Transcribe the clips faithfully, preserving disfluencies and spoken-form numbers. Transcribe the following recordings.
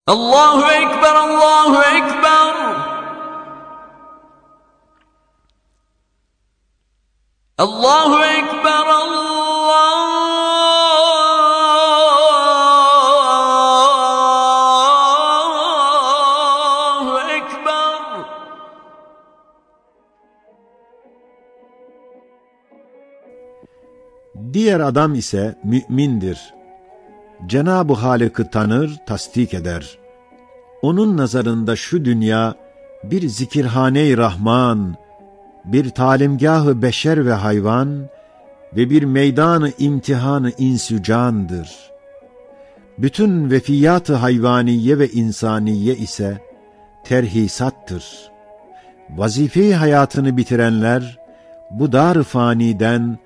الله أكبر، الله أكبر. الله أكبر، الله أكبر. Diğer adam ise mümindir. Cenab-ı Halık'ı tanır, tasdik eder. Onun nazarında şu dünya bir zikirhane-i Rahman, bir talimgâh-ı beşer ve hayvan ve bir meydan-ı imtihan-ı insü candır. Bütün vefiyat-ı hayvaniye ve insaniye ise terhisattır. Vazife-i hayatını bitirenler bu dar-ı faniden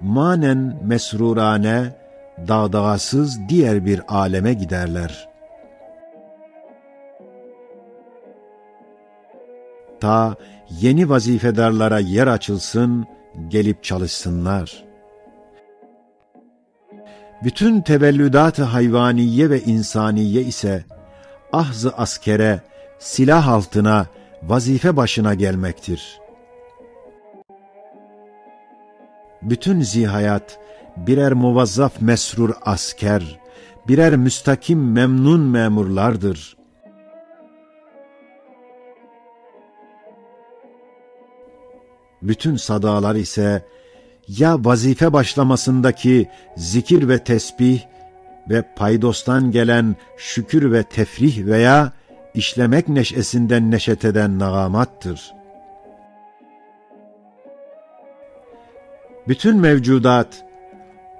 manen mesrurane, dağdağasız diğer bir aleme giderler. Ta yeni vazifedarlara yer açılsın, gelip çalışsınlar. Bütün tevellüdat-ı hayvaniye ve insaniye ise ahz-ı askere, silah altına, vazife başına gelmektir. Bütün zihayat birer muvazzaf mesrur asker, birer müstakim memnun memurlardır. Bütün sadalar ise ya vazife başlamasındaki zikir ve tesbih ve paydostan gelen şükür ve tefrih veya işlemek neşesinden neşet eden nağamattır. Bütün mevcudat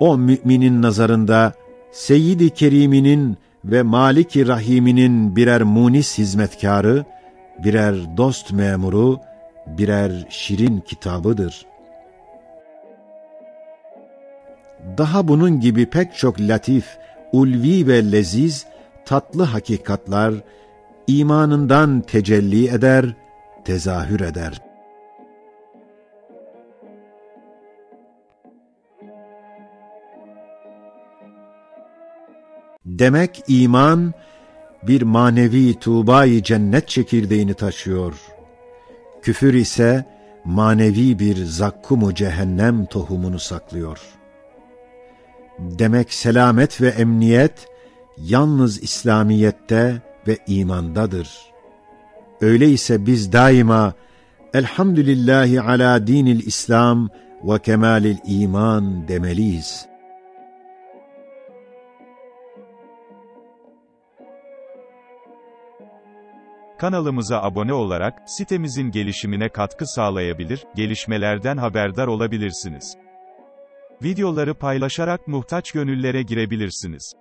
o müminin nazarında Seyyid-i Keriminin ve Malik-i Rahiminin birer munis hizmetkârı, birer dost memuru, birer şirin kitabıdır. Daha bunun gibi pek çok latif, ulvi ve leziz, tatlı hakikatlar imanından tecelli eder, tezahür eder. Demek iman bir manevi tuğba-i cennet çekirdeğini taşıyor. Küfür ise manevi bir zakkum-u cehennem tohumunu saklıyor. Demek selamet ve emniyet yalnız İslamiyette ve imandadır. Öyleyse biz daima "Elhamdülillahi ala dinil İslam ve kemalil iman" demeliyiz. Kanalımıza abone olarak sitemizin gelişimine katkı sağlayabilir, gelişmelerden haberdar olabilirsiniz. Videoları paylaşarak muhtaç gönüllere girebilirsiniz.